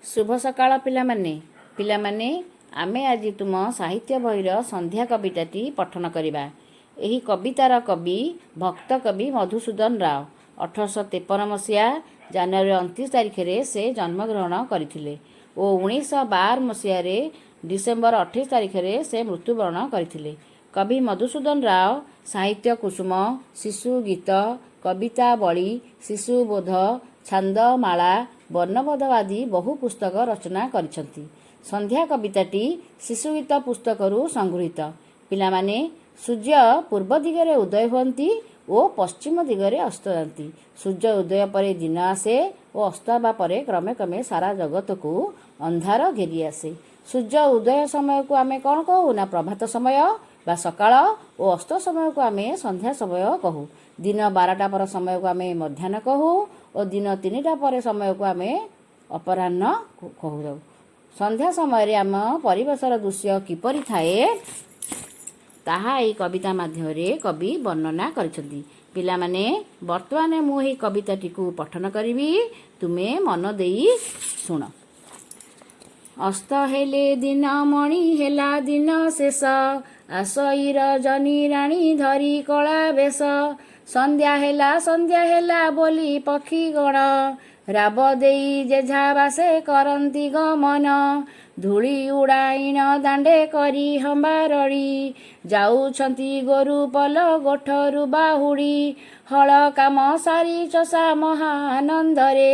ଶୁଭ ସକାଳ ପିଲାମାନେ। ପିଲାମାନେ, ଆମେ ଆଜି ତୁମ ସାହିତ୍ୟ ବହିର ସନ୍ଧ୍ୟା କବିତାଟି ପଠନ କରିବା। ଏହି କବିତାର କବି ଭକ୍ତ କବି ମଧୁସୂଦନ ରାଓ। 1853 ମସିହା ଜାନୁଆରୀ 29 ତାରିଖରେ ସେ ଜନ୍ମଗ୍ରହଣ କରିଥିଲେ ଓ 1912 ମସିହାରେ ଡିସେମ୍ବର 28 ତାରିଖରେ ସେ ମୃତ୍ୟୁବରଣ କରିଥିଲେ। କବି ମଧୁସୂଦନ ରାଓ ସାହିତ୍ୟ କୁସୁମ, ଶିଶୁ ଗୀତ, କବିତାବଳୀ, ଶିଶୁବୋଧ, ଛାନ୍ଦମାଳା, ବର୍ଣ୍ଣବୋଧ ଆଦି ବହୁ ପୁସ୍ତକ ରଚନା କରିଛନ୍ତି। ସନ୍ଧ୍ୟା କବିତାଟି ଶିଶୁଗୀତ ପୁସ୍ତକରୁ ସଂଗୃହୀତ। ପିଲାମାନେ, ସୂର୍ଯ୍ୟ ପୂର୍ବ ଦିଗରେ ଉଦୟ ହୁଅନ୍ତି ଓ ପଶ୍ଚିମ ଦିଗରେ ଅସ୍ତ ଯାଆନ୍ତି। ସୂର୍ଯ୍ୟ ଉଦୟ ପରେ ଦିନ ଆସେ ଓ ଅସ୍ତ ହେବା ପରେ କ୍ରମେ କ୍ରମେ ସାରା ଜଗତକୁ ଅନ୍ଧାର ଘେରି ଆସେ। ସୂର୍ଯ୍ୟ ଉଦୟ ସମୟକୁ ଆମେ କ'ଣ କହୁ ନା ପ୍ରଭାତ ସମୟ ବା ସକାଳ ଓ ଅସ୍ତ ସମୟକୁ ଆମେ ସନ୍ଧ୍ୟା ସମୟ କହୁ। ଦିନ 12ଟା ପର ସମୟକୁ ଆମେ ମଧ୍ୟାହ୍ନ କହୁ ଓ ଦିନ 3ଟା ପରେ ସମୟକୁ ଆମେ ଅପରାହ୍ନ କହୁ। ସନ୍ଧ୍ୟା ସମୟରେ ଆମ ପରିବେଶର ଦୃଶ୍ୟ କିପରି ଥାଏ, ତାହା ଏହି କବିତା ମାଧ୍ୟମରେ କବି ବର୍ଣ୍ଣନା କରିଛନ୍ତି। ପିଲାମାନେ, ବର୍ତ୍ତମାନ ମୁଁ ଏହି କବିତାଟିକୁ ପଠନ କରିବି, ତୁମେ ମନ ଦେଇ ଶୁଣ। ଅସ୍ତ ହେଲେ ଦିନ ମଣି, ହେଲା ଦିନ ଶେଷ, ଆସଇ ରଜନୀ ରାଣୀ ଧରି କଳା ବେଶ। ସନ୍ଧ୍ୟା ହେଲା, ସନ୍ଧ୍ୟା ହେଲା ବୋଲି ପକ୍ଷୀ ଗଣ ରାବ ଦେଇ ଯେଝା ବାସେ କରନ୍ତି ଗମନ। ଧୂଳି ଉଡ଼ାଇଣ ଦାଣ୍ଡେ କରି ହମ୍ବାରଡ଼ି, ଯାଉଛନ୍ତି ଗୋରୁ ପଲ ଗୋଠରୁ ବାହୁଡ଼ି। ହଳ କାମ ସାରି ଚଷା ମହାନନ୍ଦରେ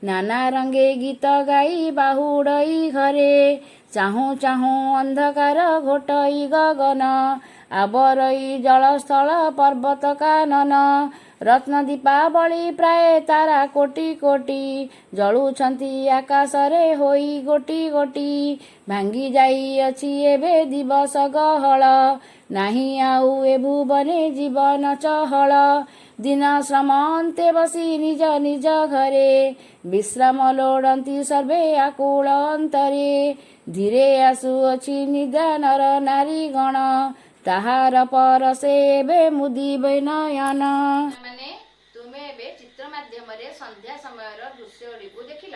ନାନା ରଙ୍ଗେ ଗୀତ ଗାଇ ବାହୁଡ଼ଇ ଘରେ। ଚାହୁଁ ଚାହୁଁ ଅନ୍ଧକାର ଘୋଟଇ ଗଗନ, ଆବରଇ ଜଳସ୍ଥଳ ପର୍ବତ କାନନ। ରତ୍ନ ଦୀପାବଳି ପ୍ରାୟ ତାରା କୋଟି କୋଟି ଜଳୁଛନ୍ତି ଆକାଶରେ ହୋଇ ଗୋଟି ଗୋଟି। ଭାଙ୍ଗି ଯାଇଅଛି ଏବେ ଦିବସ ଗହଳ, ନାହିଁ ଆଉ ଏ ଭୁବନେ ଜୀବନ ଚହଳ। ଦିନ ଶ୍ରମ ଅନ୍ତେ ବସି ନିଜ ନିଜ ଘରେ ବିଶ୍ରାମ ଲୋଡ଼ନ୍ତି ସର୍ବେ ଆକୁଳ ଅନ୍ତରେ। ଧୀରେ ଆସୁଅଛି ନିଦ୍ରା ନର ନାରୀ ଗଣ, ତାହାର ପରଶେ ଏବେ ମୁଦିବେ ନୟନ। ମାନେ, ତୁମେ ଏବେ ଚିତ୍ର ମାଧ୍ୟମରେ ସନ୍ଧ୍ୟା ସମୟର ଦୃଶ୍ୟଗୁଡ଼ିକୁ ଦେଖିଲ।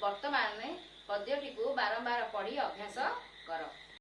ବର୍ତ୍ତମାନ ପଦ୍ୟଟିକୁ ବାରମ୍ବାର ପଢ଼ି ଅଭ୍ୟାସ କର।